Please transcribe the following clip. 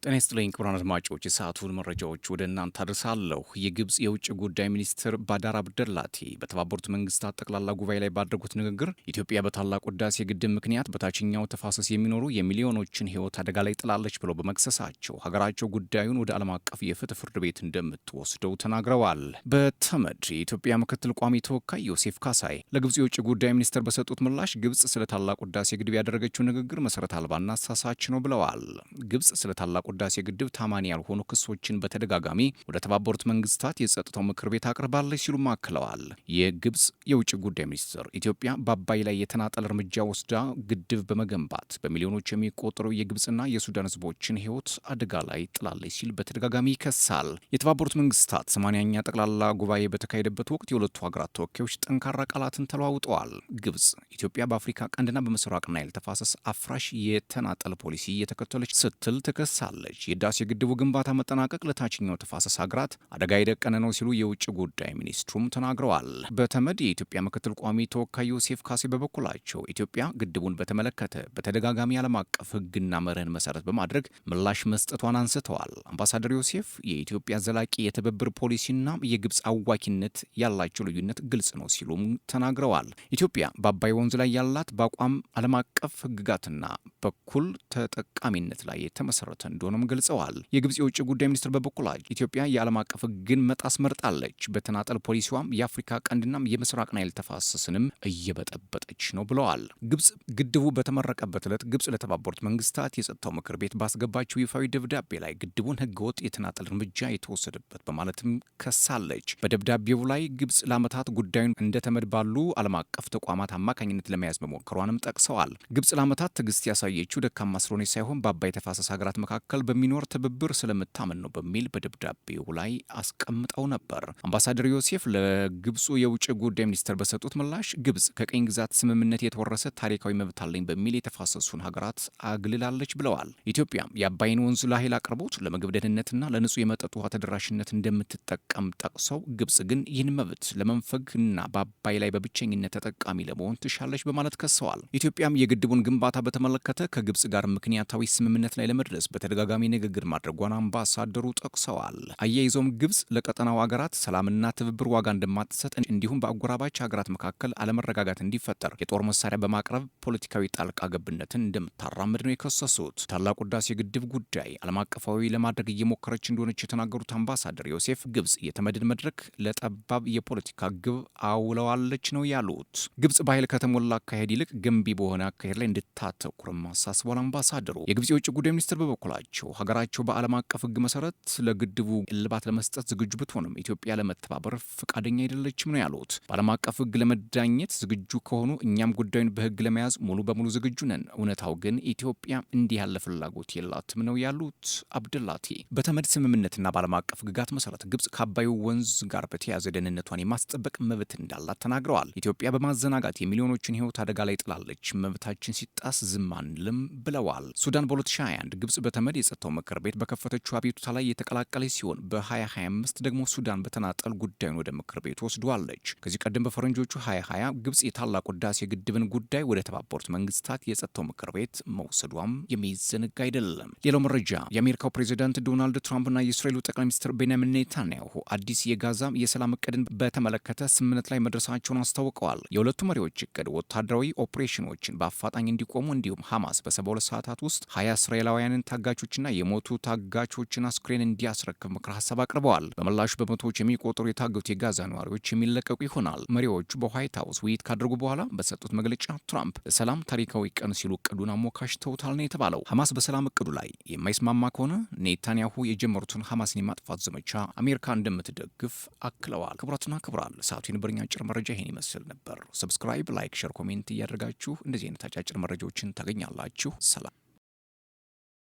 ጤና ይስጥልኝ ክቡራን አድማጮች፣ የሰዓቱን መረጃዎች ወደ እናንተ አድርሳለሁ። የግብፅ የውጭ ጉዳይ ሚኒስትር ባዳር አብደላቲ በተባበሩት መንግስታት ጠቅላላ ጉባኤ ላይ ባደረጉት ንግግር ኢትዮጵያ በታላቁ ህዳሴ ግድብ ምክንያት በታችኛው ተፋሰስ የሚኖሩ የሚሊዮኖችን ሕይወት አደጋ ላይ ጥላለች ብለው በመክሰሳቸው ሀገራቸው ጉዳዩን ወደ ዓለም አቀፍ የፍትህ ፍርድ ቤት እንደምትወስደው ተናግረዋል። በተመድ የኢትዮጵያ ምክትል ቋሚ ተወካይ ዮሴፍ ካሳይ ለግብፅ የውጭ ጉዳይ ሚኒስትር በሰጡት ምላሽ ግብፅ ስለ ታላቁ ህዳሴ ግድብ ያደረገችው ንግግር መሰረት አልባና አሳሳች ነው ብለዋል። ግብፅ ስለ ታላቁ ህዳሴ ግድብ ታማኒ ያልሆኑ ክሶችን በተደጋጋሚ ወደ ተባበሩት መንግስታት የጸጥታው ምክር ቤት አቅርባለች ሲሉም አክለዋል። የግብፅ የውጭ ጉዳይ ሚኒስትር ኢትዮጵያ በአባይ ላይ የተናጠል እርምጃ ወስዳ ግድብ በመገንባት በሚሊዮኖች የሚቆጠሩ የግብፅና የሱዳን ህዝቦችን ህይወት አደጋ ላይ ጥላለች ሲል በተደጋጋሚ ይከሳል። የተባበሩት መንግስታት 80ኛ ጠቅላላ ጉባኤ በተካሄደበት ወቅት የሁለቱ ሀገራት ተወካዮች ጠንካራ ቃላትን ተለዋውጠዋል። ግብፅ ኢትዮጵያ በአፍሪካ ቀንድና በምስራቅ ናይል ተፋሰስ አፍራሽ የተናጠል ፖሊሲ እየተከተለች ስትል ትከሳለች። የህዳሴ ግድቡ ግንባታ መጠናቀቅ ለታችኛው ተፋሰስ ሀገራት አደጋ የደቀነ ነው ሲሉ የውጭ ጉዳይ ሚኒስትሩም ተናግረዋል። በተመድ የኢትዮጵያ ምክትል ቋሚ ተወካይ ዮሴፍ ካሴ በበኩላቸው ኢትዮጵያ ግድቡን በተመለከተ በተደጋጋሚ ዓለም አቀፍ ሕግና መርህን መሰረት በማድረግ ምላሽ መስጠቷን አንስተዋል። አምባሳደር ዮሴፍ የኢትዮጵያ ዘላቂ የትብብር ፖሊሲና የግብፅ አዋኪነት ያላቸው ልዩነት ግልጽ ነው ሲሉም ተናግረዋል። ኢትዮጵያ በአባይ ወንዝ ላይ ያላት በአቋም ዓለም አቀፍ ሕግጋትና በኩል ተጠቃሚነት ላይ የተመሰረተ እንደሆነም ገልጸዋል። የግብፅ የውጭ ጉዳይ ሚኒስትር በበኩላቸው ኢትዮጵያ የዓለም አቀፍ ሕግን መጣስ መርጣለች፣ በተናጠል ፖሊሲዋም የአፍሪካ ቀንድና የምስራቅ ናይል ተፋሰስንም እየበጠበጠች ነው ብለዋል። ግብፅ ግድቡ በተመረቀበት ዕለት ግብፅ ለተባበሩት መንግስታት የጸጥታው ምክር ቤት ባስገባቸው ይፋዊ ደብዳቤ ላይ ግድቡን ህገወጥ የተናጠል እርምጃ የተወሰደበት በማለትም ከሳለች። በደብዳቤው ላይ ግብፅ ለዓመታት ጉዳዩን እንደተመድ ባሉ ዓለም አቀፍ ተቋማት አማካኝነት ለመያዝ መሞከሯንም ጠቅሰዋል። ግብፅ ለዓመታት ትዕግስት ያሳየችው ደካማ ስለሆነች ሳይሆን በአባይ ተፋሰስ ሀገራት መካከል በሚኖር ትብብር ስለምታምን ነው በሚል በደብዳቤው ላይ አስቀምጠው ነበር። አምባሳደር ዮሴፍ ለግብፁ የውጭ ጉዳይ ሚኒስትር በሰጡት ምላሽ ግብፅ ከቅኝ ግዛት ስምምነት የተወረሰ ታሪካዊ መብት አለኝ በሚል የተፋሰሱን ሀገራት አግልላለች ብለዋል። ኢትዮጵያ የአባይን ወንዝ ለኃይል አቅርቦት፣ ለምግብ ደህንነትና ለንጹህ የመጠጥ ውሃ ተደራሽነት እንደምትጠቀም ጠቅሰው ግብፅ ግን ይህን መብት ለመንፈግና በአባይ ላይ በብቸኝነት ተጠቃሚ ለመሆን ትሻለች በማለት ከሰዋል። ኢትዮጵያም የግድቡን ግንባታ በተመለከተ ከግብፅ ጋር ምክንያታዊ ስምምነት ላይ ለመድረስ በተደጋጋሚ ንግግር ማድረጓን አምባሳደሩ ጠቅሰዋል። አያይዘውም ግብፅ ለቀጠናው ሀገራት ሰላምና ትብብር ዋጋ እንደማትሰጥ እንዲሁም በአጎራባች ሀገራት መካከል አለመረጋጋት እንዲፈጠር የጦር መሳሪያ በማቅረብ ፖለቲካዊ ጣልቃ ገብነትን እንደምታራምድ ነው የከሰሱት። ታላቁ ህዳሴ ግድብ ጉዳይ ዓለም አቀፋዊ ለማድረግ እየሞከረች እንደሆነች የተናገሩት አምባሳደር ዮሴፍ ግብፅ የተመድን መድረክ ለጠባብ የፖለቲካ ግብ አውለዋለች ነው ያሉት። ግብፅ በኃይል ከተሞላ አካሄድ ይልቅ ገንቢ በሆነ አካሄድ ላይ እንድታተኩርም አሳስቧል። አምባሳደሩ የግብፅ የውጭ ጉዳይ ሚኒስትር በበኩላቸው ሀገራቸው በዓለም አቀፍ ሕግ መሰረት ለግድቡ እልባት ለመስጠት ዝግጁ ብትሆንም ኢትዮጵያ ለመተባበር ፈቃደኛ አይደለችም ነው ያሉት። በዓለም አቀፍ ሕግ ለመዳኘት ዝግጁ ከሆኑ እኛም ጉዳዩን በሕግ ለመያዝ ሙሉ በሙሉ ዝግጁ ነን። እውነታው ግን ኢትዮጵያ እንዲህ ያለ ፍላጎት የላትም ነው ያሉት አብደላቲ። በተመድ ስምምነትና በዓለም አቀፍ ሕግጋት መሰረት ግብፅ ከአባዩ ወንዝ ጋር በተያያዘ ደህንነቷን የማስጠበቅ መብት እንዳላት ተናግረዋል። ኢትዮጵያ በማዘናጋት የሚሊዮኖችን ሕይወት አደጋ ላይ ጥላለች፣ መብታችን ሲጣስ ዝም አንልም ብለዋል። ሱዳን በ2021 ግብፅ በተመድ የጸጥታው ምክር ቤት በከፈተችው አቤቱታ ላይ የተቀላቀለች ሲሆን በ2025 ደግሞ ሱዳን በተናጠል ጉዳዩን ወደ ምክር ቤቱ ወስደዋለች። ከዚህ ቀደም በፈረንጆቹ 2020 ግብፅ የታላቁ ህዳሴ ግድብን ጉዳይ ወደ ተባበሩት መንግስታት የጸጥታው ምክር ቤት መውሰዷም የሚዘነጋ አይደለም። ሌላው መረጃ የአሜሪካው ፕሬዚዳንት ዶናልድ ትራምፕና የእስራኤሉ ጠቅላይ ሚኒስትር ቤንያሚን ኔታንያሁ አዲስ የጋዛ የሰላም እቅድን በተመለከተ ስምምነት ላይ መድረሳቸውን አስታውቀዋል። የሁለቱ መሪዎች እቅድ ወታደራዊ ኦፕሬሽኖችን በአፋጣኝ እንዲቆሙ እንዲሁም ሐማስ በ72 ሰዓታት ውስጥ 20 እስራኤላውያንን ታጋቾችና የሞቱ ታጋቾችን አስክሬን እንዲያስረክብ ምክረ ሀሳብ አቅርበዋል። በምላሹ በመቶዎች የሚቆጠሩ የታገቱ የጋዛ ነዋሪዎች የሚለቀቁ ይሆናል። መሪዎቹ በዋይት ሀውስ ውይይት ካደረጉ በኋላ በሰጡት መግለጫ ትራምፕ ለሰላም ታሪካዊ ቀን ሲሉ እቅዱን አሞካሽተውታል ነው የተባለው። ሐማስ በሰላም እቅዱ ላይ የማይስማማ ከሆነ ኔታንያሁ የጀመሩትን ሐማስን የማጥፋት ዘመቻ አሜሪካ እንደምትደግፍ አክለዋል። ክቡራትና ክቡራን፣ ሰዓቱ የነበረኝ አጭር መረጃ ይሄን ይመስል ነበር። Subscribe፣ like፣ share፣ comment እያደረጋችሁ እንደዚህ አይነት አጫጭር መረጃዎችን ታገኛላችሁ። ሰላም።